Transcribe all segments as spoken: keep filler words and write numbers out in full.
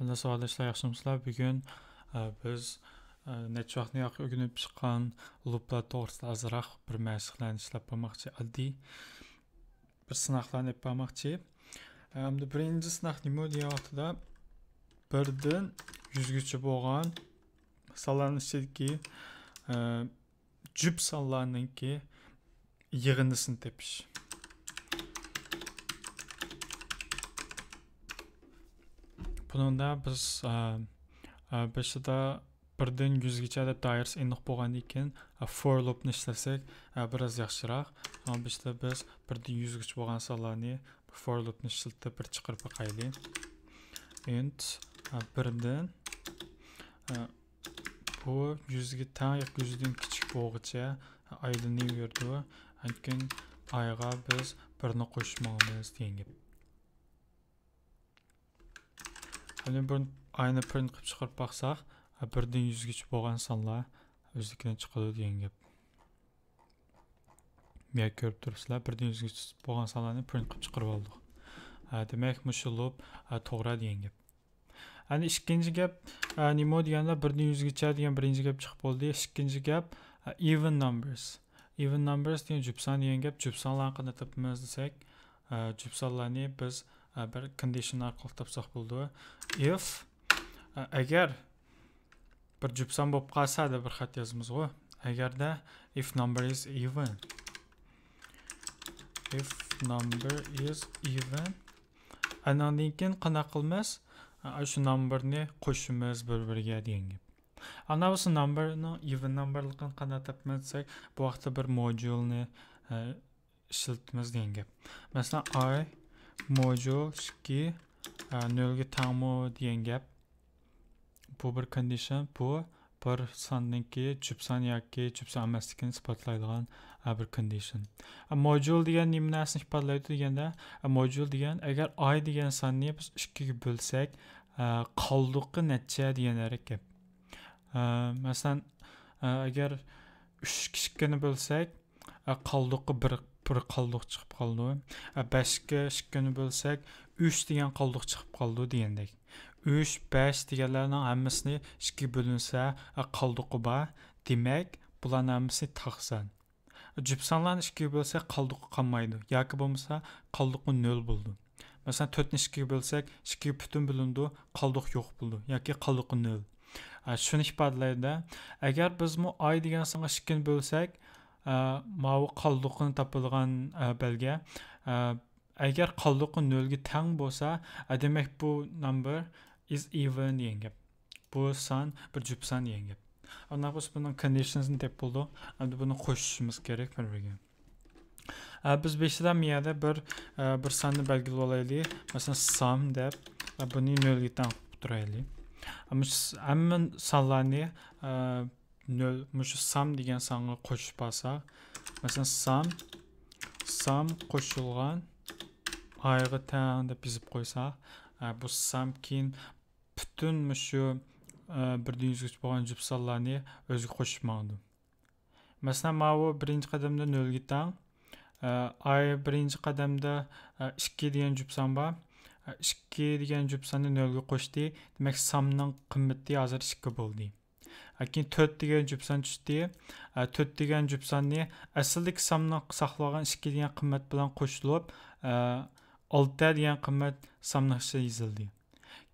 ساۋاقداشلار، ياخشىمۇسىلەر؟ بۈگۈن، ئە، بىز، ئە، نەچچە ۋاقىتتىن ياقى ئۆگىنىپ چىققان لوپلار توغرىسىدا ئازراق بىر مەشىقلەرنى ئىشلەپ باقماقچى. ئاددىي بىر سىناقلارنى ئېلىپ بارماقچى. ئە، ئەمدى بىرىنچى سىناق نېمە دېگەن ۋاقتىدا، بىردىن يۈزگىچە بولغان سانلارنىڭ ئىچىدىكى، ئە، جۈپ سانلارنىڭكى يىغىندىسىنى تېپىش. بۇنىڭدا بىز، ئە، ئە، بېشىدا بىردىن يۈزگىچە دەپ دائىرىسى ئېنىق بولغاندىن كېيىن، ئە، فور لوپنى ئىشلەتسەك، ئە، بىراز ياخشىراق. ئەمما بېشىدا بىز بىردىن يۈزگىچە بولغان سانلارنى فور لوپنى ئىشلىتىپ بىر چىقىرىپ باقايلى. ئىنت، ئە، بىردىن، ئە، بۇ يۈزگە تەڭ ياكى يۈزدىن كىچىك بولغۇچە ئايلىنىۋېرىدۇ. ئاندىن كېيىن ئايغا بىز بىرنى قوشۇپ ماڭىمىز دېگەن گەپ. ئەمدى بۇ ئاينى پرىنت قىلىپ چىقىرىپ باقساق، بىردىن يۈزگىچە بولغان سانلار ئۆزلۈكىدىن چىقىدۇ دېگەن گەپ. يا كۆرۈپ تۇرۇپسىلەر، بىردىن يۈزگىچە بولغان سانلارنى پرىنت قىلىپ چىقىرىپ ئالدۇق. ھە، دېمەك، مۇشۇ لوپ، ھە، توغرا دېگەن گەپ. ئەنە ئىككىنچى گەپ، ھە، نېمە دېگەندە، بىردىن يۈزگىچە دېگەن بىرىنچى گەپ چىقىپ بولدى. ئىككىنچى گەپ، ھە، even numbers. Even numbers دېگەن جۈپ سان دېگەن گەپ. جۈپ سانلارنى قانداق تاپىمىز دېسەك، ھە، جۈپ سانلارنى بىز، ھە، بىر كوندىشن ئارقىلىق تاپساق بولىدۇ. If، ھە، ئەگەر بىر جۈپ سان بولۇپ قالسا دەپ بىر خەت يازىمىزغۇ. ئەگەردە if number is even. If number is even. ئانىڭدىن كېيىن قانداق قىلىمىز؟ ئا، شۇ نامبىرنى قوشىمىز بىر-بىرىگە دېگەن گەپ. ئانا بولسا نامبىرنىڭ even نامبىرلىقىنى قانداق تاپىمىز دېسەك، بۇ ۋاقىتتا بىر موديۇلنى، ئە، ئىشلىتىمىز دېگەن گەپ. مەسىلەن، ئاي موديۇل ئىككى، ئە، نۆلگە تەڭمۇ دېگەن گەپ. بۇ بىر كوندىشن، بۇ بىر ساننىڭكى جۈپ سان ياكى جۈپ سان ئەمەسلىكىنى ئىسپاتلايدىغان، ئە، بىر كوندىشن. ئە، موديۇل دېگەن نېمە نەرسىنى ئىپادىلەيدۇ دېگەندە، ئە، موديۇل دېگەن، ئەگەر ئاي دېگەن ساننى بىز ئىككىگە بۆلسەك، ئە، قالدۇقى نەچچە دېگەن ھەرىكەت. ئە، مەسىلەن، ئە، ئەگەر ئۈچكە ئىككىنى بۆلسەك، ئە، قالدۇقى بىر، بىر قالدۇق چىقىپ قالىدۇ. ئە، بەشكە ئىككىنى بۆلسەك، ئۈچ دېگەن قالدۇق چىقىپ قالىدۇ دېگەندەك. ئۈچ، بەش دېگەنلەرنىڭ ھەممىسىنى ئىككىگە بۆلۈنسە، ئە، قالدۇقى بار. دېمەك، بۇلارنىڭ ھەممىسى تاق سان. جۈپ سانلارنى ئىككىگە بۆلسەك، قالدۇقى قالمايدۇ. ياكى بولمىسا، قالدۇقى نۆل بولىدۇ. مەسىلەن، تۆتنى ئىككىگە بۆلسەك، ئىككىگە پۈتۈن بۆلۈنىدۇ، قالدۇق يوق بولىدۇ. ياكى قالدۇقى نۆل. ئە، شۇنى ئىپادىلەيدۇ. ئەگەر بىزمۇ ئاي دېگەن سانغا ئىككىنى بۆلسەك، ئە، ماۋۇ قالدۇقىنى تاپىدىغان، ئە، بەلگە. ئە، ئەگەر قالدۇقى نۆلگە تەڭ بولسا، ئە، دېمەك، بۇ number is even دېگەن گەپ. بۇ سان بىر جۈپ سان دېگەن گەپ. ئانداق بولسا بۇنىڭ كوندىشنىسىنى دەپ بولدۇق. ئەمدى بۇنى قوشۇشىمىز كېرەك بىر-بىرىگە. ئە، بىز بېشىدا مۇ يەردە بىر، ئە، بىر ساننى بەلگىلىۋالايلى. مەسىلەن، سام دەپ، ئە، بۇنى نۆلگە تەڭ قىلىپ تۇرايلى. ئەمما ش-، ھەممە سانلارنى، ئە، نۆل، مۇشۇ سام دېگەن سانغا قوشۇپ ئالساق، مەسىلەن، سام، سام قوشۇلغان ئايغا تەڭ دەپ يېزىپ قويساق، ئە، بۇ سام كېيىن پۈتۈن مۇشۇ، ئە، بىردىن يۈزگىچە بولغان جۈپ سانلارنى ئۆزىگە قوشۇپ ماڭىدۇ. مەسىلەن، ماۋۇ بىرىنچى قەدەمدە نۆلگە تەڭ. ئە، ئاي بىرىنچى قەدەمدە، ئە، ئىككى دېگەن جۈپ سان بار. ئە، ئىككى دېگەن جۈپ ساننى نۆلگە قوشتى. دېمەك، سامنىڭ قىممىتى ھازىر ئىككى بولدى. ئە، كېيىن تۆت دېگەن جۈپ سان چۈشتى. ئە، تۆت دېگەن جۈپ ساننى ئەسلىدىكى سامنىڭ ساقلىۋالغان ئىككى دېگەن قىممەت بىلەن قوشۇلۇپ، ئە، ئالتە دېگەن قىممەت سامنىڭ ئىچىدە يېزىلدى.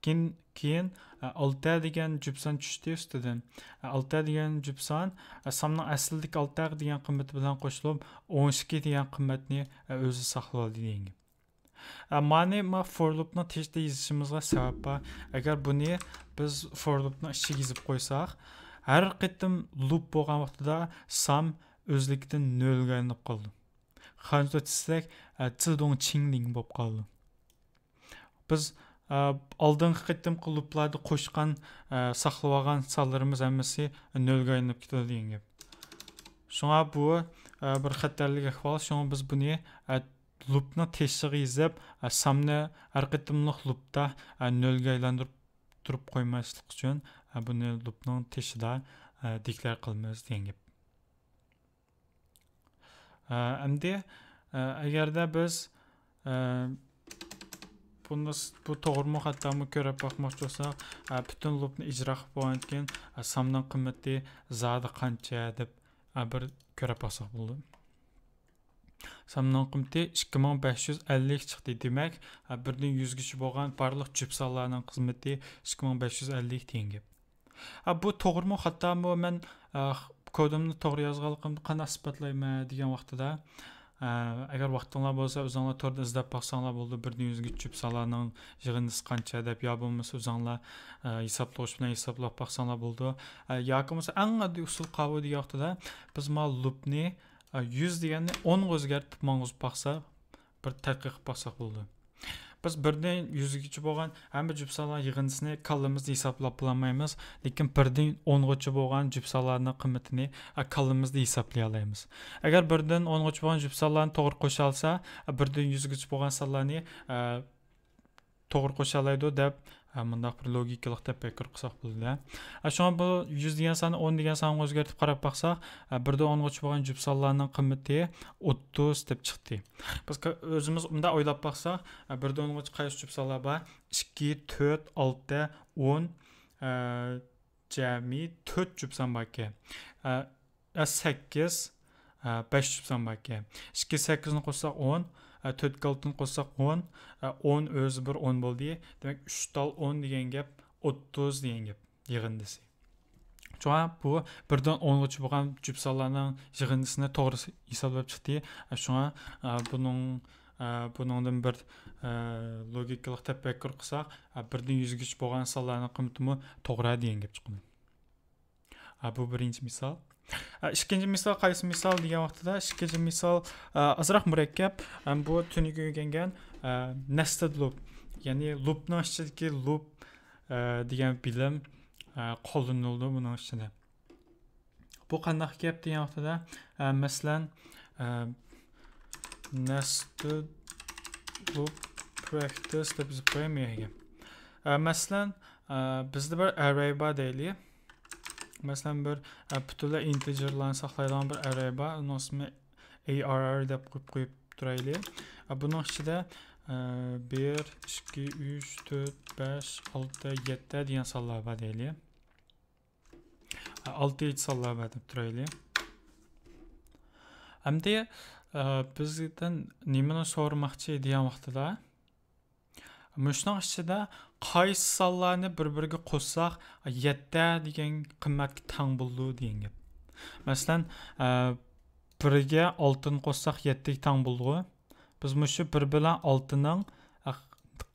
كېيىن، كېيىن، ئە، ئالتە دېگەن جۈپ سان چۈشتى ئۈستىدىن. ئە، ئالتە دېگەن جۈپ سان، ئە، سامنىڭ ئەسلىدىكى ئالتە دېگەن قىممىتى بىلەن قوشۇلۇپ، ئون ئىككى دېگەن قىممەتنى، ئە، ئۆزى ساقلىۋالدى دېگەن گەپ. ئە، مانى ما فور لوپنىڭ تېشىدا يېزىشىمىزغا سەۋەب بار. ئەگەر بۇنى بىز فور لوپنىڭ ئىچىگە يېزىپ قويساق، ھەر قېتىم لوپ بولغان ۋاقتىدا سام ئۆزلۈكىدىن نۆلگە ئايلىنىپ قالىدۇ. خەنزۇ دېسەك، ئە، 自动清零 بولۇپ قالىدۇ. بىز، ئە، ئالدىنقى قېتىمقى لوپلاردا قوشقان، ئە، ساقلىۋالغان سانلىرىمىز ھەممىسى نۆلگە ئايلىنىپ كېتىدۇ دېگەن گەپ. شۇڭا بۇ، ئە، بىر خەتەرلىك ئەھۋال. شۇڭا بىز بۇنى، ئە، لوپنىڭ تېشىغا يېزىپ، ئە، سامنى ھەر قېتىملىق لوپتا، ئە، نۆلگە ئايلاندۇرۇپ تۇرۇپ قويماسلىق ئۈچۈن، ئە، بۇنى لوپنىڭ تېشىدا، ئە، دېكلار قىلىمىز دېگەن گەپ. ئە، ئەمدى، ئە، ئەگەردە بىز، ئە، بۇنى، بۇ توغرىمۇ خاتامۇ كۆرۈپ باقماقچى بولساق، ئە، پۈتۈن لۇپنى ئىجرا قىلىپ بولغاندىن كېيىن، ئە، ساننىڭ قىممىتى زادى قانچە دەپ، ئە، بىر كۆرۈپ باقساق بولىدۇ. ساننىڭ قىممىتى ئىككى مىڭ بەش يۈز ئەللىك چىقتى. دېمەك، ئە، بىردىن يۈزگىچە بولغان بارلىق جۈپ سانلارنىڭ قىممىتى ئىككى مىڭ بەش يۈز ئەللىك دېگەن گەپ. ئە، بۇ توغرىمۇ خاتامۇ؟ مەن، ئە، كودۇمنى توغرا يازغانلىقىمنى قانداق ئىسپاتلايمەن دېگەن ۋاقتىدا، ئە، ئەگەر ۋاقتىڭلار بولسا، ئۆزۈڭلار توردا ئىزدەپ باقساڭلار بولىدۇ. بىردىن يۈزگە جۈپ سانلارنىڭ يىغىندىسى قانچە دەپ، يا بولمىسا ئۆزۈڭلار، ئە، ھېسابلىغۇچ بىلەن ھېسابلاپ باقساڭلار بولىدۇ. ئە، ياكى بولمىسا ئەڭ ئاددىي ئۇسۇل قاۋۇ دېگەن ۋاقتىدا، بىز ما لۇپنى، ئە، يۈز دېگەننى ئونغا ئۆزگەرتىپ ماڭغۇزۇپ باقسا، بىر تەتقىق قىلىپ باقساق بولىدۇ. بىز بىردىن يۈزگىچە بولغان ھەممە جۈپ سانلار يىغىندىسىنى كاللىمىزدا ھېسابلاپ بولالمايمىز، لېكىن بىردىن ئونغىچە بولغان جۈپ سانلارنىڭ قىممىتىنى، ئە، كاللىمىزدا ھېسابلىيالايمىز. ئەگەر بىردىن ئونغىچە بولغان جۈپ سانلارنى توغرا قوشالسا، ئە، بىردىن يۈزگىچە بولغان سانلارنى، ئە، توغرا قوشالايدۇ دەپ، ئە، مۇنداق بىر لوگىكىلىق تەپەككۇر قىلساق بولىدۇ. ئە، شۇڭا بۇ يۈز دېگەن ساننى ئون دېگەن سانغا ئۆزگەرتىپ قاراپ باقساق، ئە، بىردىن ئونغىچە بولغان جۈپ سانلارنىڭ قىممىتى ئوتتۇز دەپ چىقتى. بىز كا-، ئۆزىمىز مۇنداق ئويلاپ باقساق، ئە، بىردىن ئونغىچە قايسى جۈپ سانلار بار؟ ئىككى، تۆت، ئالتە، ئون، ئە، جەمئىي تۆت جۈپ سان باركەن. ئە، ئە، سەككىز، ئە، بەش جۈپ سان باركەن. ئىككى سەككىزنى قوشساق ئون، ئە، تۆتكە ئالتىنى قوشساق ئون، ئە، ئون ئۆزى بىر ئون بولدى. دېمەك، ئۈچ تال ئون دېگەن گەپ ئوتتۇز دېگەن گەپ يىغىندىسى. شۇڭا بۇ بىردىن ئونغىچە بولغان جۈپ سانلارنىڭ يىغىندىسىنى توغرا ھېسابلاپ چىقتى. ئە، شۇڭا، ئە، بۇنىڭ، ئە، بۇنىڭدىن بىر، ئە، لوگىكىلىق تەپەككۇر قىلساق، ئە، بىردىن يۈزگىچە بولغان سانلارنىڭ قىممىتىمۇ توغرا دېگەن گەپ چىقىدۇ. ئا، بۇ بىرىنچى مىسال. ئا، ئىككىنچى مىسال قايسى مىسال دېگەن ۋاقتىدا، ئىككىنچى مىسال، ئا، ئازراق مۇرەككەپ. ئا، بۇ تۈنۈگۈن ئۆگەنگەن، ئا، nested loop، يەنى لۇپنىڭ ئىچىدىكى لۇپ، ئا، دېگەن بىلىم، ئا، قوللىنىلىدۇ بۇنىڭ ئىچىدە. بۇ قانداق گەپ دېگەن ۋاقتىدا، ئا، مەسىلەن، ئا، nested loop practice دەپ يېزىپ قوياي مۇ يەرگە. ئا، مەسىلەن، ئا، بىزدە بىر ئەررەي بار دەيلى. مەسىلەن، بىر، ئە، پۈتۈنلەي ئىنتېجېرلارنى ساقلايدىغان بىر ئەررەي بار. ئۇنىڭ ئىسمى ئەي ئار ئار دەپ قويۇپ، قويۇپ تۇرايلى. ئە، بۇنىڭ ئىچىدە، ئە، بىر، ئىككى، ئۈچ، تۆت، بەش، ئالتە، يەتتە دېگەن سانلار بار دەيلى. ئە، ئالتە يەتتە سانلار بار دەپ تۇرايلى. ئەمدى، ئە، بىزدىن نېمىنى سورىماقچى دېگەن ۋاقتىدا، مۇشۇنىڭ ئىچىدە قايسى سانلارنى بىر-بىرىگە قوشساق، يەتتە دېگەن قىممەتكە تەڭ بولىدۇ دېگەن گەپ. مەسىلەن، ئە، بىرگە ئالتىنى قوشساق، يەتتىگە تەڭ بولىدۇ. بىز مۇشۇ بىر بىلەن ئالتىنىڭ، ئە،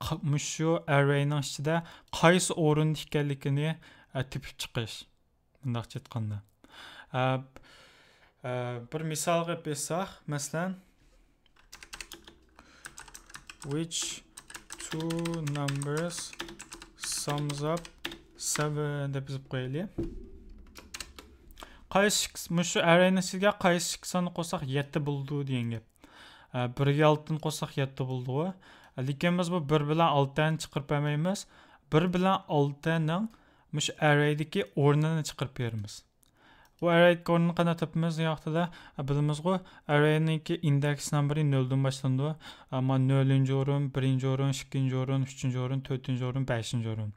ق-، مۇشۇ ئەررەينىڭ ئىچىدە قايسى ئورۇندا ئىكەنلىكىنى، ئە، تېپىپ چىقىش. مۇنداقچە ئېيتقاندا، ئە، ئە، بىر مىسالغا ئېلىپ ئېيتساق، مەسىلەن، which two numbers sums up seven دەپ يېزىپ قويايلى. قايسى ئىككى، مۇشۇ ئەررەينىڭ ئىچىگە قايسى ئىككى ساننى قوشساق يەتتە بولىدۇ دېگەن گەپ. ئە، بىرگە ئالتىنى قوشساق يەتتە بولىدىغۇ. لېكىن بىز بۇ بىر بىلەن ئالتىنى چىقىرىپ بەرمەيمىز. بىر بىلەن ئالتىنىڭ مۇشۇ ئەررەيدىكى ئورنىنى چىقىرىپ بېرىمىز. بۇ ئەررەيدىكى ئورنىنى قانداق تاپىمىز دېگەن ۋاقتىدا، بىلىمىزغۇ، ئەررەينىڭكى ئىندېكس نومېرى نۆلدىن باشلىنىدۇ. ئەمما نۆلىنچى ئورۇن، بىرىنچى ئورۇن، ئىككىنچى ئورۇن، ئۈچىنچى ئورۇن، تۆتىنچى ئورۇن، بەشىنچى ئورۇن.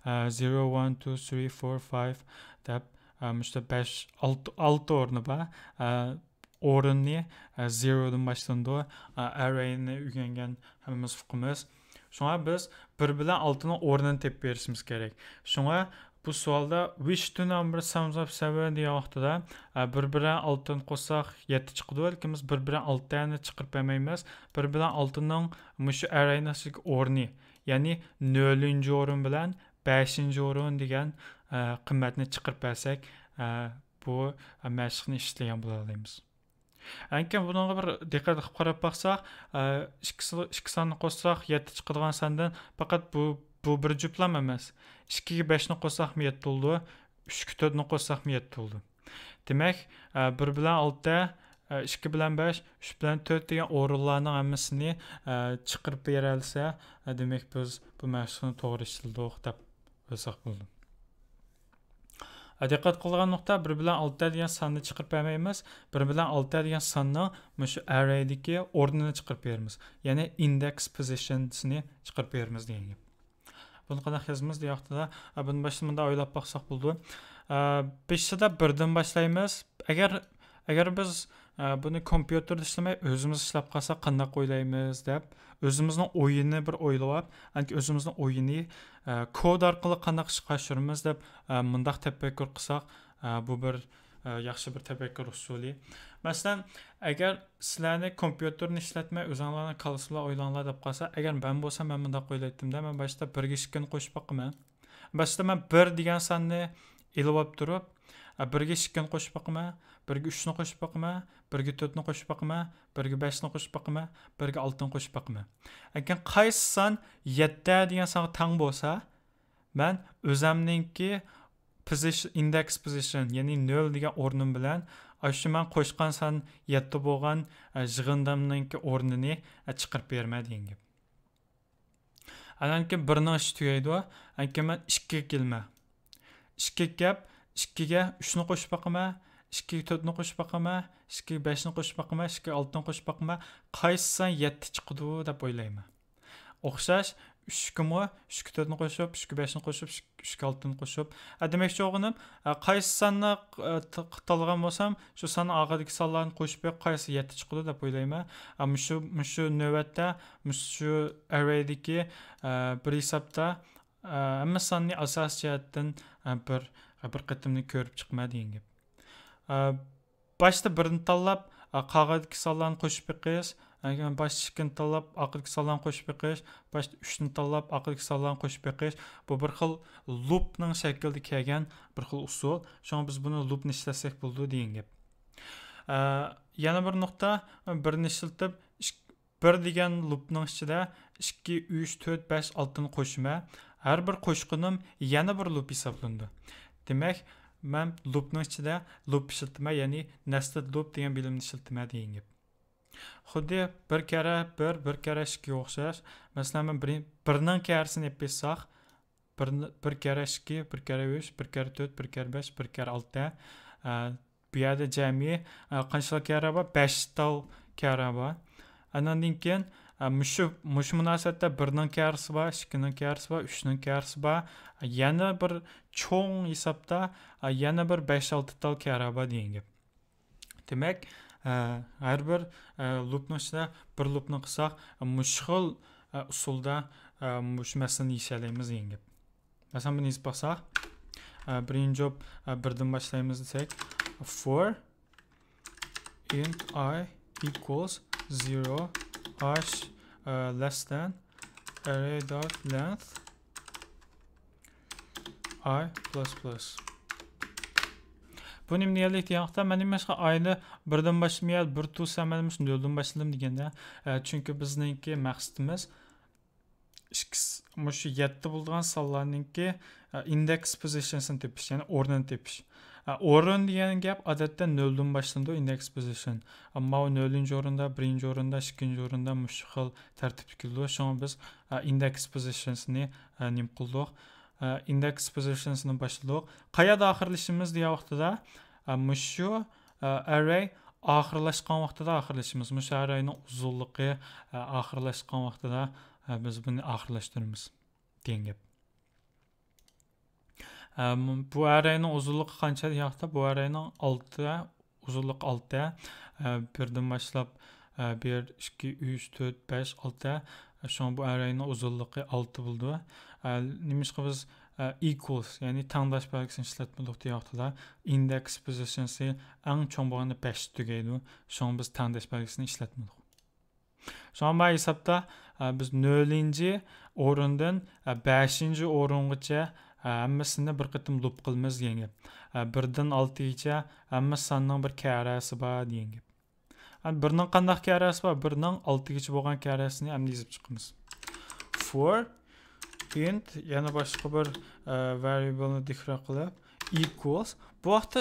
ئە، zero، one، two، three، four، five دەپ، ئە، مۇشۇ بەش، ئالتە، ئالتە ئورنى بار. ئە، ئورۇننى، ئە، zeroدىن باشلىنىدۇ. ئە، ئەررەينى ئۆگەنگەن ھەممىمىز ئۇقىمىز. شۇڭا بىز بىر بىلەن ئالتىنىڭ ئورنىنى تېپىپ بېرىشىمىز كېرەك. شۇڭا بۇ سوئالدا which two number sums up seven دېگەن ۋاقتىدا، ئە، بىر بىلەن ئالتىنى قوشساق يەتتە چىقىدۇ، لېكىن بىز بىر بىلەن ئالتىنى چىقىرىپ بەرمەيمىز. بىر بىلەن ئالتىنىڭ مۇشۇ ئەررەينىڭ ئورنى، يەنى نۆلىنچى ئورۇن بىلەن بەشىنچى ئورۇن دېگەن، ئە، قىممەتنى چىقىرىپ بەرسەك، ئە، بۇ، ئە، مەشىقنى ئىشلىگەن بولالايمىز. ئەنكەن بۇنىڭغا بىر دىققەت قىلىپ قاراپ باقساق، ئە، ئىككى سان-، ئىككى ساننى قوشساق يەتتە چىقىدىغان ساندىن پەقەت بۇ، بۇ بىر جۈپلام ئەمەس. ئىككىگە بەشنى قوشساقمۇ يەتتە بولىدۇ، ئۈچكە تۆتنى قوشساقمۇ يەتتە بولىدۇ. دېمەك، ئە، بىر بىلەن ئالتە، ئە، ئىككى بىلەن بەش، ئۈچ بىلەن تۆت دېگەن ئورۇنلارنىڭ ھەممىسىنى، ئە، چىقىرىپ بېرەلىسە، ئە، دېمەك، بىز بۇ مەشىقنى توغرا ئىشلىدۇق دەپ بىلسەك بولىدۇ. دىققەت قىلىدىغان نۇقتا، بىر بىلەن ئالتە دېگەن ساننى چىقىرىپ بەرمەيمىز. بىر بىلەن ئالتە دېگەن ساننىڭ مۇشۇ ئەررەيدىكى ئورنىنى چىقىرىپ بېرىمىز. يەنى ئىندېكس پوزىشنسىنى چىقىرىپ بېرىمىز دېگەن گەپ. بۇنى قانداق يازىمىز دېگەن ۋاقتىدا، ئە، بۇنى باشتا مۇنداق ئويلاپ باقساق بولىدۇ. ئە، بېشىدا بىردىن باشلايمىز. ئەگەر، ئەگەر بىز، ئە، بۇنى كومپيۇتېردا ئىشلىمەي، ئۆزىمىز ئىشلەپ قالساق قانداق ئويلايمىز دەپ، ئۆزىمىزنىڭ ئويىنى بىر ئويلاپ، ئۆزىمىزنىڭ ئويىنى، ئە، كود ئارقىلىق قانداق ئىشقا ئاشۇرىمىز دەپ، ئە، مۇنداق تەپەككۇر قىلساق، ئە، بۇ بىر، ئە، ياخشى بىر تەپەككۇر ئۇسۇلى. مەسىلەن، ئەگەر سىلەرنى كومپيۇتېرنى ئىشلەتمەي، ئۆزۈڭلارنىڭ كاللىسى بىلەن ئويلاڭلار دەپ قالسا، ئەگەر مەن بولسام، مەن مۇنداق ئويلايتتىم-دە، مەن باشتا بىرگە ئىككىنى قوشۇپ باقىمەن. باشتا مەن بىر دېگەن ساننى ئېلىۋاپ تۇرۇپ، ئە، بىرگە ئىككىنى قوشۇپ باقىمەن، بىرگە ئۈچنى قوشۇپ باقىمەن، بىرگە تۆتنى قوشۇپ باقىمەن، بىرگە بەشنى قوشۇپ باقىمەن، بىرگە ئالتىنى قوشۇپ باقىمەن. ئەگەر قايسى سان يەتتە دېگەن سانغا تەڭ بولسا، مەن ئۆزەمنىڭكى پوزىش-، ئىندېكس پوزىشن، يەنى نۆل دېگەن ئورنۇم بىلەن ئاشۇ مەن قوشقان سان يەتتە بولغان، ئە، يىغىندىمنىڭكى ئورنىنى، ئە، چىقىرىپ بېرىمەن دېگەن گەپ. ئاندىن كېيىن بىرنىڭ ئىشى تۈگەيدۇ. ئاندىن كېيىن مەن ئىككىگە كېلىمەن. ئىككىگە كەپ، ئىككىگە ئۈچنى قوشۇپ باقىمەن، ئىككىگە تۆتنى قوشۇپ باقىمەن، ئىككىگە بەشنى قوشۇپ باقىمەن، ئىككىگە ئالتىنى قوشۇپ باقىمەن. قايسى سان يەتتە چىقىدۇ دەپ ئويلايمەن. ئوخشاش، ئۈچكىمۇ، ئۈچكە تۆتنى قوشۇپ، ئۈچكە بەشنى قوشۇپ، ئۈچكە ئالتىنى قوشۇپ. ئە، دېمەكچى بولغىنىم، ئە، قايسى ساننى، ئە، ت-، تاللىغان بولسام، شۇ ساننىڭ ئاخىرىدىكى سانلارنى قوشۇپ بېرىپ، قايسى يەتتە چىقىدۇ دەپ ئويلايمەن. ئە، مۇشۇ، مۇشۇ نۆۋەتتە، مۇشۇ ئەررەيدىكى، ئە، بىر ھېسابتا، ئە، ھەممە ساننى ئاساسىي جەھەتتىن، ئە، بىر، بىر قېتىمنى كۆرۈپ چىقىمەن دېگەن گەپ. ئە، باشتا بىرنى تاللاپ، ئە، قالغاندىكى سانلارنى قوشۇپ بېقىش، ئە، باشتا ئىككىنى تاللاپ، ئاخىرىدىكى سانلارنى قوشۇپ بېقىش، باشتا ئۈچنى تاللاپ، ئاخىرىدىكى سانلارنى قوشۇپ بېقىش. بۇ بىر خىل لوپنىڭ شەكلىدە كەلگەن بىر خىل ئۇسۇل. شۇڭا بىز بۇنى لوپنى ئىشلەتسەك بولىدۇ دېگەن گەپ. ئە، يەنە بىر نۇقتا، بىرنى ئىشلىتىپ، ئىك-، بىر دېگەن لوپنىڭ ئىچىدە ئىككى، ئۈچ، تۆت، بەش، ئالتىنى قوشىمەن. ھەر بىر قوشقىنىم يەنە بىر لوپ ھېسابلىنىدۇ. دېمەك، مەن لوپنىڭ ئىچىدە لوپ ئىشلىتىمەن، يەنى نېستېد لوپ دېگەن بىلىمنى ئىشلىتىمەن دېگەن گەپ. خۇددى بىر كەرە بىر، بىر كەرە ئىككىگە ئوخشاش. مەسىلەن، مەن بىر، بىرنىڭ كەرىسىنى ئېلىپ بېرساق، بىر، بىر كەرە ئىككى، بىر كەرە ئۈچ، بىر كەرە تۆت، بىر كەرە بەش، بىر كەرە ئالتە. ئە، بۇ يەردە جەمئىي، ئە، قانچىلا كەرە بار؟ بەش تال كەرە بار. ئاندىن كېيىن، ئە، مۇشۇ، مۇشۇ مۇناسىۋەتتە بىرنىڭ كەرىسى بار، ئىككىنىڭ كەرىسى بار، ئۈچنىڭ كەرىسى بار. يەنە بىر چوڭ ھېسابتا، ئە، يەنە بىر بەش-ئالتە تال كەرە بار دېگەن گەپ. دېمەك، ئە، ھەر بىر، ئە، لوپنىڭ ئىچىدە بىر لوپنى قىلساق، مۇشۇ خىل، ئە، ئۇسۇلدا، ئە، مۇشۇ مەسىلىنى يېشەلەيمىز دېگەن گەپ. مەسىلەن، بۇنى يېزىپ باقساق، ئە، بىرىنچى جوب، ئە، بىردىن باشلايمىز دېسەك، for int I equals zero، I، ئە، less than array dot length I plus plus. بۇ نېمە دېگەنلىك دېگەن ۋاقىتتا، مەن نېمىشقا ئاينى بىردىن باشلىماي، بىر تۇرسا مەن مۇشۇ نۆلدىن باشلىدىم دېگەندە، ئە، چۈنكى بىزنىڭكى مەقسىتىمىز ئىككى، مۇشۇ يەتتە بولىدىغان سانلارنىڭكى، ئە، ئىندېكس پوزىشنسىنى تېپىش، يەنى ئورنىنى تېپىش. ئە، ئورۇن دېگەن گەپ ئادەتتە نۆلدىن باشلىنىدۇ، ئىندېكس پوزىشن. ئەمما ئۇ نۆلىنچى ئورۇندا، بىرىنچى ئورۇندا، ئىككىنچى ئورۇندا مۇشۇ خىل تەرتىپتە كېلىدۇ. شۇڭا بىز، ئە، ئىندېكس پوزىشنسىنى، ئە، نېمە قىلدۇق؟ ئە، ئىندېكس پوزىشنسىنى باشلىدۇق. قەيەردە ئاخىرلىشىمىز دېگەن ۋاقتىدا، ئە، مۇشۇ، ئە، ئەررەي ئاخىرلاشقان ۋاقتىدا ئاخىرلىشىمىز. مۇشۇ ئەررەينىڭ ئۇزۇنلۇقى، ئە، ئاخىرلاشقان ۋاقتىدا، ئە، بىز بۇنى ئاخىرلاشتۇرىمىز دېگەن گەپ. ئە، بۇ ئەررەينىڭ ئۇزۇنلۇقى قانچە دېگەن ۋاقىتتا، بۇ ئەررەينىڭ ئالتە، ئۇزۇنلۇقى ئالتە. ئە، بىردىن باشلاپ، ئە، بىر، ئىككى، ئۈچ، تۆت، بەش، ئالتە. شۇڭا بۇ ئەررەينىڭ ئۇزۇنلۇقى ئالتە بولىدۇ. ئە، نېمىشقا بىز، ئە، equals، يەنى تەڭداش بەلگىسىنى ئىشلەتمىدۇق دېگەن ۋاقتىدا، ئىندېكس پوزىشنسى ئەڭ چوڭ بولغاندا بەشتە تۈگەيدۇ. شۇڭا بىز تەڭداش بەلگىسىنى ئىشلەتمىدۇق. شۇڭا ما ھېسابتا، ئە، بىز نۆلىنچى ئورۇندىن، ئە، بەشىنچى ئورۇنغىچە، ئە، ھەممىسىنى بىر قېتىم لوپ قىلىمىز دېگەن گەپ. ئە، بىردىن ئالتىگىچە ھەممە ساننىڭ بىر كەرەسى بار دېگەن گەپ. ئەمدى بىرنىڭ قانداق كەرەسى بار؟ بىرنىڭ ئالتىگىچە بولغان كەرەسىنى ئەمدى يېزىپ چىقىمىز. For int، يەنە باشقا بىر، ئە، variable نى دېكلار قىلىپ، equals. بۇ ۋاقىتتا،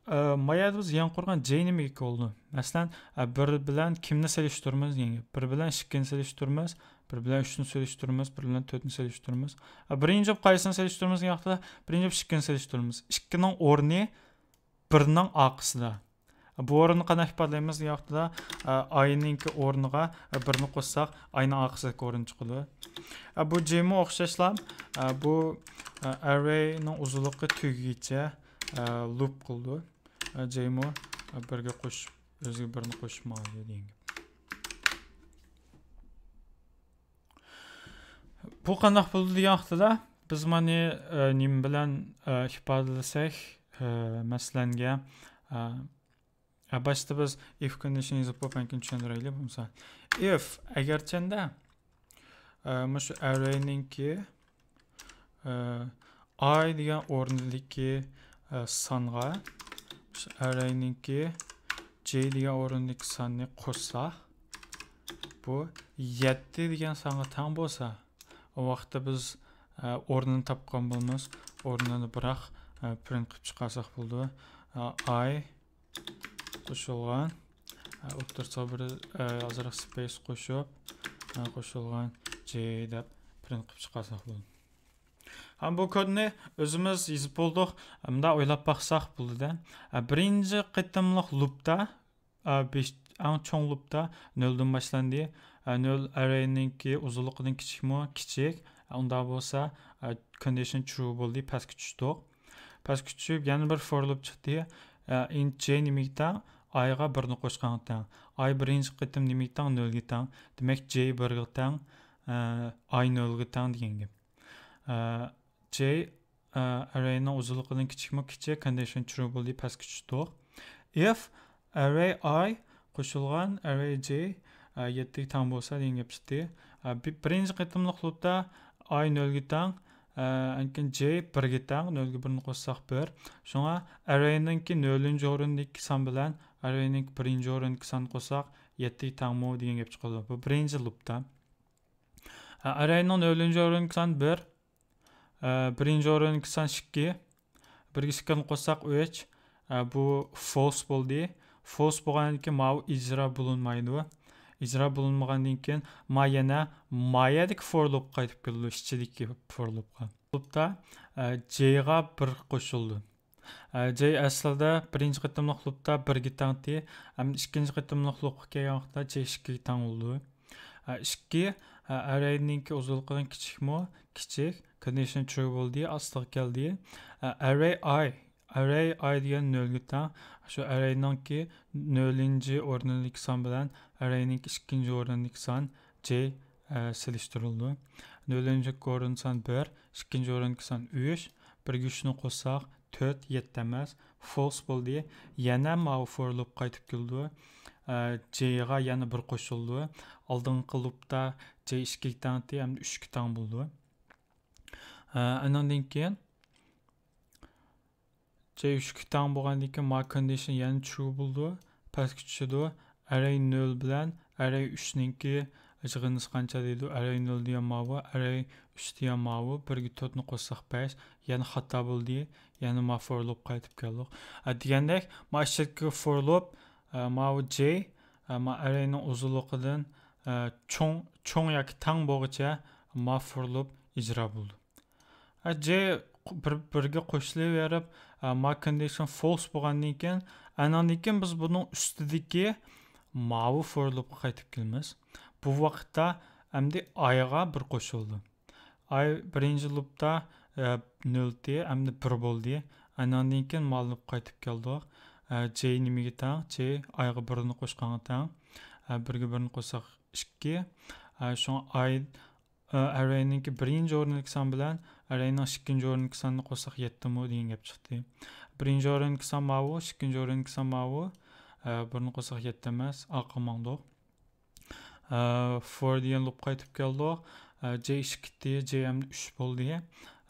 ئە، ما يەردە بىز يېڭى قۇرغان j نېمىگە equal بولىدۇ؟ مەسىلەن، ئە، بىر بىلەن كىمنى سېلىشتۇرىمىز دېگەن گەپ. بىر بىلەن ئىككىنى سېلىشتۇرىمىز. بىر بىلەن ئۈچنى سېلىشتۇرىمىز، بىر بىلەن تۆتنى سېلىشتۇرىمىز. بىرىنچى بولۇپ قايسىنى سېلىشتۇرىمىز دېگەن ۋاقىتتا، بىرىنچى بولۇپ ئىككىنى سېلىشتۇرىمىز. ئىككىنىڭ ئورنى بىرنىڭ ئارقىسىدا. بۇ ئورۇننى قانداق ئىپادىلەيمىز دېگەن ۋاقىتتا، ئاينىڭكى ئورنىغا بىرنى قوشساق، ئاينىڭ ئارقىسىدىكى ئورۇن چىقىدۇ. بۇ جمۇ ئوخشاشلا، بۇ ئەررەينىڭ ئۇزۇنلۇقى تۈگىگىچە لوپ قىلىدۇ. جمۇ بىرگە قوشۇپ، ئۆزىگە بىرنى قوشۇپ ماڭىدۇ دېگەن گەپ. بۇ قانداق بولىدۇ دېگەن ۋاقتىدا، بىز مانا نېمە بىلەن ئىپادىلىسەك، مەسىلەنگە، باشتا بىز if condition is above، ئاندىن كېيىن چۈشەندۈرەيلى بولمىسا. If، ئەگەرچەندە، مۇشۇ ئەررەينىڭكى ئاي دېگەن ئورنىدىكى سانغا مۇشۇ ئەررەينىڭكى جەي دېگەن ئورنىدىكى ساننى قوشساق، بۇ يەتتە دېگەن سانغا تەڭ بولسا، ئۇ ۋاقىتتا بىز ئورنىنى تاپقان بولىمىز. ئورنىنى بىراق پرىنت قىلىپ چىقارساق بولىدۇ. ئاي قوشۇلغان، ئوتتۇرىسىغا بىر ئازراق سپېيس قوشۇپ، قوشۇلغان جەي دەپ پرىنت قىلىپ چىقارساق بولىدۇ. ھەم بۇ كودنى ئۆزىمىز يېزىپ بولدۇق. مۇنداق ئويلاپ باقساق بولىدۇ. بىرىنچى قېتىملىق لوپتا، ئەڭ چوڭ لوپتا نۆلدىن باشلاندى. نۆل ئەررەينىڭكى ئۇزۇنلۇقىدىن كىچىكمۇ؟ كىچىك. ئۇنداق بولسا، كوندىشن ترۇ بولدى، پەسكە چۈشتۇق. پەسكە چۈشۈپ يەنە بىر فور لوپ چىقتى. ئىنت جەي نېمىگە تەڭ؟ ئايغا بىرنى قوشقانغا تەڭ. ئاي بىرىنچى قېتىم نېمىگە تەڭ؟ نۆلگە تەڭ. دېمەك، جەي بىرگە تەڭ، ئاي نۆلگە تەڭ دېگەن گەپ. جەي ئەررەينىڭ ئۇزۇنلۇقىدىن كىچىكمۇ؟ كىچىك. كوندىشن ترۇ بولدى، پەسكە چۈشتۇق. ئىف ئەررەي ئاي قوشۇلغان ئەررەي جەي يەتتىگە تەڭ بولسا دېگەن گەپ چىقتى. بىرىنچى قېتىملىق لوپتا ئاي نۆلگە تەڭ، ئاندىن كېيىن جەي بىرگە تەڭ، نۆلگە بىرنى قوشساق بىر. شۇڭا ئەررەينىڭكى نۆلىنچى ئورۇندىكى سان بىلەن ئەررەينىڭكى بىرىنچى ئورۇندىكى ساننى قوشساق يەتتىگە تەڭمۇ دېگەن گەپ چىقىدۇ. بۇ بىرىنچى لوپتا. ئەررەينىڭ نۆلىنچى ئورۇندىكى سان بىر، بىرىنچى ئورۇندىكى سان ئىككى، بىرگە ئىككىنى قوشساق ئۈچ. بۇ فولس بولدى. فولس بولغاندىن كېيىن ماۋۇ ئىجرا بولۇنمايدۇ. ئىجرا بولۇنمىغاندىن كېيىن ما يەنە ما يەردىكى فور لوپقا قايتىپ كېلىدۇ، ئىچىدىكى فور لوپقا. لوپتا جەيغا بىر قوشۇلىدۇ. جەي ئەسلىدە بىرىنچى قېتىملىق لوپتا بىرگە تەڭتى. ئەمدى ئىككىنچى قېتىملىق لوپقا كەلگەن ۋاقىتتا جەي ئىككىگە تەڭ بولىدۇ. ئىككى ئەررەينىڭكى ئۇزۇنلۇقىدىن كىچىكمۇ؟ كىچىك. كوندىشن ترۇ بولدى، ئاستىغا كەلدى. ئەررەي ئاي، ئەررەي ئاي دېگەن نۆلگە تەڭ. شۇ ئەررەينىڭكى نۆلىنچى ئورنىدىكى سان بىلەن ئەررەينىڭكى ئىككىنچى ئورنىدىكى سان جەي سېلىشتۇرۇلىدۇ. نۆلىنچى ئورۇن سان بىر، ئىككىنچى ئورۇندىكى سان ئۈچ، بىرگە ئۈچنى قوشساق تۆت، يەتتە ئەمەس، فولس بولدى. يەنە ماۋۇ فور لوپ قايتىپ كېلىدۇ. جەيغا يەنە بىر قوشۇلىدۇ. ئالدىنقى لوپتا جەي ئىككىگە تەڭتى، ئەمدى ئۈچكە تەڭ بولىدۇ. ئانىڭدىن كېيىن جەي ئۈچكە تەڭ بولغاندىن كېيىن ما كوندىشن يەنە ترۇ بولىدۇ، پەسكە چۈشىدۇ. ئەررەي نۆل بىلەن ئەررەي ئۈچنىڭكى يىغىندىسى قانچە دەيدۇ؟ ئەررەي نۆل دېگەن ماۋۇ، ئەررەي ئۈچ دېگەن ماۋۇ، بىرگە تۆتنى قوشساق بەش، يەنە خاتا بولدى، يەنە ما فور لوپ قايتىپ كەلدۇق. دېگەندەك، ما ئىچىدىكى فور لوپ، ماۋۇ جەي، ما ئەررەينىڭ ئۇزۇنلۇقىدىن چوڭ، چوڭ ياكى تەڭ بولغۇچە ما فور لوپ ئىجرا بولىدۇ. جەي بىر، بىرگە قوشۇلۇۋېرىپ، ما كوندىشن فولس بولغاندىن كېيىن، ئانىڭدىن كېيىن بىز بۇنىڭ ئۈستىدىكى ماۋۇ فور لوپقا قايتىپ كېلىمىز. بۇ ۋاقىتتا ئەمدى ئايغا بىر قوشۇلدى. ئاي بىرىنچى لوپتا نۆلتى، ئەمدى بىر بولدى. ئانىڭدىن كېيىن ما لوپ قايتىپ كەلدۇق. جەي نېمىگە تەڭ؟ جەي ئايغا بىرنى قوشقانغا تەڭ. بىرگە بىرنى قوشساق ئىككى. شۇڭا ئاي ئەررەينىڭكى بىرىنچى ئورۇندىكى سان بىلەن ئەررەينىڭ ئىككىنچى ئورۇندىكى سانىنى قوشساق يەتتىمۇ دېگەن گەپ چىقتى. بىرىنچى ئورۇندىكى سان ماۋۇ، ئىككىنچى ئورۇندىكى سان ماۋۇ. بىرنى قوشساق يەتتە ئەمەس، ئارقىغا ماڭدۇق. فور دېگەن لوپ قايتىپ كەلدۇق. جەي ئىككى كېتتى، جەي ئەمدى ئۈچ بولدى.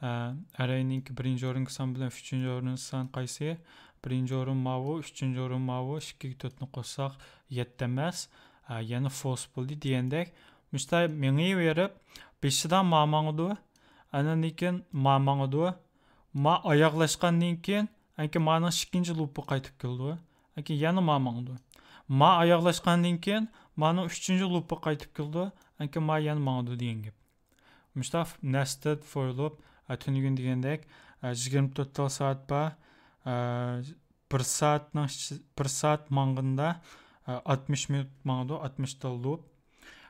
ئەررەينىڭكى بىرىنچى ئورۇندىكى سان بىلەن ئۈچىنچى ئورۇندىكى سان قايسى؟ بىرىنچى ئورۇن ماۋۇ، ئۈچىنچى ئورۇن ماۋۇ، ئىككىگە تۆتنى قوشساق يەتتە ئەمەس، يەنە فولس بولدى دېگەندەك، مۇشۇنداق مېڭىۋېرىپ، بېشىدا ما ماڭىدۇ، ئاندىن كېيىن ما ماڭىدۇ، ما ئاياغلاشقاندىن كېيىن، ئەنكى مانىڭ ئىككىنچى لوپى قايتىپ كېلىدۇ، ئەنكى يەنە ما ماڭىدۇ. ما ئاياغلاشقاندىن كېيىن، مانىڭ ئۈچىنچى لوپى قايتىپ كېلىدۇ، كېيىن ما يەنە ماڭىدۇ دېگەن گەپ. مۇشۇنداق nested for loop، ئە، تۈنۈگۈن دېگەندەك، ئە، يىگىرمە تۆت تال سائەت بار. ئە، بىر سائەتنىڭ ئىچى-، بىر سائەت ماڭغىنىدا، ئە، ئاتمىش مىنۇت ماڭىدۇ، ئاتمىش تال لوپ.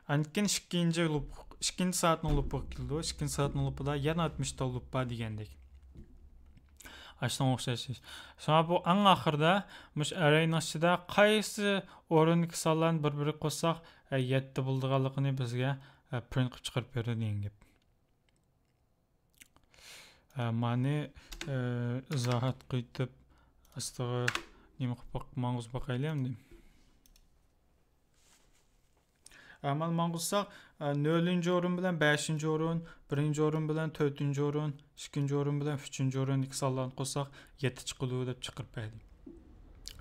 ئاندىن كېيىن ئىككىنچى لوپ، ئىككىنچى سائەتنىڭ لوپىغا كېلىدۇ. ئىككىنچى سائەتنىڭ لوپىدا يەنە ئاتمىش تال لوپ بار دېگەندەك. ئاشۇنىڭغا ئوخشاش ئىش. شۇڭا بۇ ئەڭ ئاخىرىدا مۇشۇ ئەررەينىڭ ئىچىدە قايسى ئورۇندىكى سانلارنى بىر-بىرىگە قوشساق، ئە، يەتتە بولىدىغانلىقىنى بىزگە، ئە، پرىنت قىلىپ چىقىرىپ بېرىدۇ دېگەن گەپ. ئە، مانى، ئە، ئىزاھات قىلىپ ئاستىغا نېمە قىلىپ باق-، ماڭغۇزۇپ باقايلى ئەمدى. ئە، مانا ماڭغۇزساق، ئە، نۆلىنچى ئورۇن بىلەن بەشىنچى ئورۇن، بىرىنچى ئورۇن بىلەن تۆتىنچى ئورۇن، ئىككىنچى ئورۇن بىلەن ئۈچىنچى ئورۇندىكى سانلارنى قوشساق يەتتە چىقىدۇ دەپ چىقىرىپ بەردى.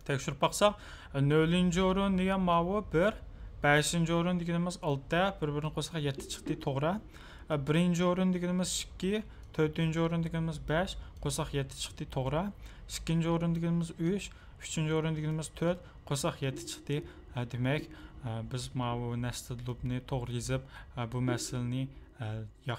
تەكشۈرۈپ باقساق، نۆلىنچى ئورۇن دېگەن ماۋۇ بىر، بەشىنچى ئورۇن دېگىنىمىز ئالتە، بىر-بىرىنى قوشساق يەتتە چىقتى، توغرا. بىرىنچى ئورۇن دېگىنىمىز ئىككى، تۆتىنچى ئورۇن دېگىنىمىز بەش، قوشساق يەتتە چىقتى، توغرا. ئىككىنچى ئورۇن دېگىنىمىز ئۈچ، ئۈچىنچى ئورۇن دېگىنىمىز تۆت، قوشساق يەتتە چىقتى. ھە، دېمەك، بىز ماۋۇ nested loopنى توغرا يېزىپ، بۇ مەسىلىنى، ياق،